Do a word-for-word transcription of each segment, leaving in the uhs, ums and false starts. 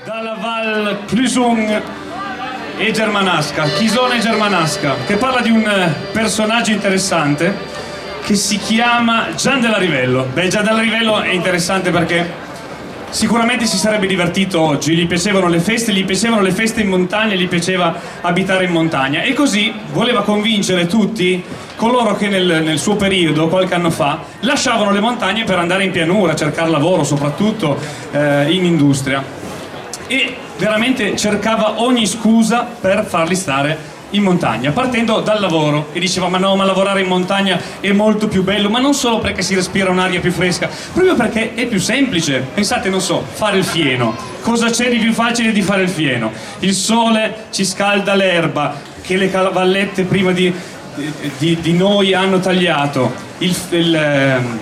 Da la Val Cluson e Germanasca, Chison e Germanasca, che parla di un, eh, personaggio interessante che si chiama Gian de Larivello. Beh, Gian de Larivello è interessante perché sicuramente si sarebbe divertito oggi, gli piacevano le feste, gli piacevano le feste in montagna, gli piaceva abitare in montagna e così voleva convincere tutti coloro che nel, nel suo periodo, qualche anno fa, lasciavano le montagne per andare in pianura a cercare lavoro, soprattutto, eh, in industria. E veramente cercava ogni scusa per farli stare in montagna, partendo dal lavoro. E diceva: "Ma no, ma lavorare in montagna è molto più bello", ma non solo perché si respira un'aria più fresca, proprio perché è più semplice. Pensate, non so, fare il fieno. Cosa c'è di più facile di fare il fieno? Il sole ci scalda l'erba, che le cavallette prima di, di, di noi hanno tagliato, il, il, ehm,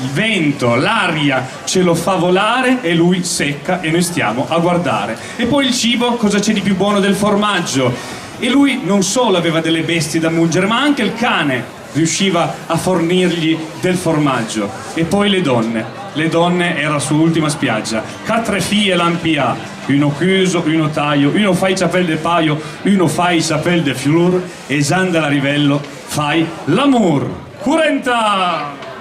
il vento, l'aria ce lo fa volare e lui secca e noi stiamo a guardare. E poi il cibo, cosa c'è di più buono del formaggio? E lui non solo aveva delle bestie da mungere, ma anche il cane riusciva a fornirgli del formaggio. E poi le donne. Le donne era su Ultima Spiaggia. Quatre fie l'an pià, uno cuso, uno taio, uno fai chapel de paio, uno fai chapel de flor, e Gian de Larivello fai l'amor. Curenta!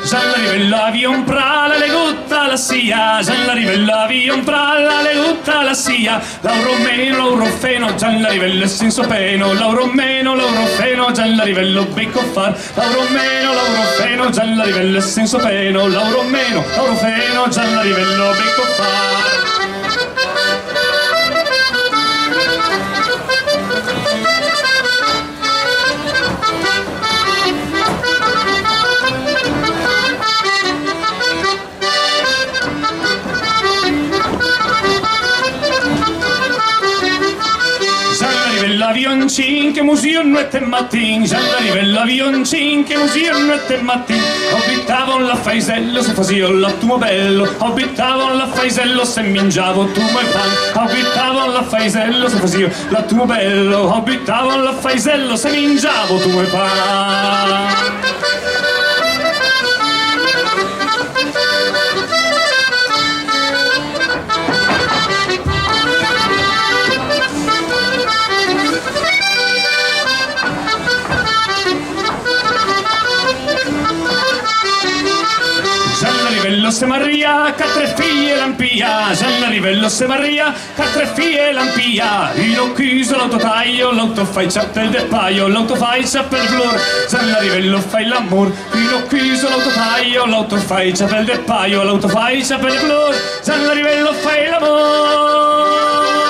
Gian Larivello aviá un pral a legot a la sia, Gian Larivello aviá un pral a legot a la sia. Lauro meno, lauro feno, Gian Larivello senso peno, lauro meno, lauro feno, Gian Larivello beco far. Lauro meno, lauro feno, Gian Larivello senso peno, lauro meno, lauro feno, Gian Larivello beco far. Gian Larivello aviá un chin che musio nuet e matin, Gian Larivello aviá un chin che musio nuet e matin. Abitavon la faisello, se fasio l'automobello, abitavon la faisello, se mingiavo tumo e pan. Abitavon la faisello, se fasio l'automobello, abitavon la faisello, se mingiavo tumo e pan. Gian Larivello se maria, quatre fie l'an pià, Gian Larivello se maria, quatre fie l'an pià, uno cuso, l'auto taio, l'auto fai chapel de paio, l'auto fai chapel de flor, Gian Larivello fai l'amor, uno cuso, l'auto taio, l'auto fai chapel de paio, l'auto fai chapel de flor, Gian Larivello fai l'amor.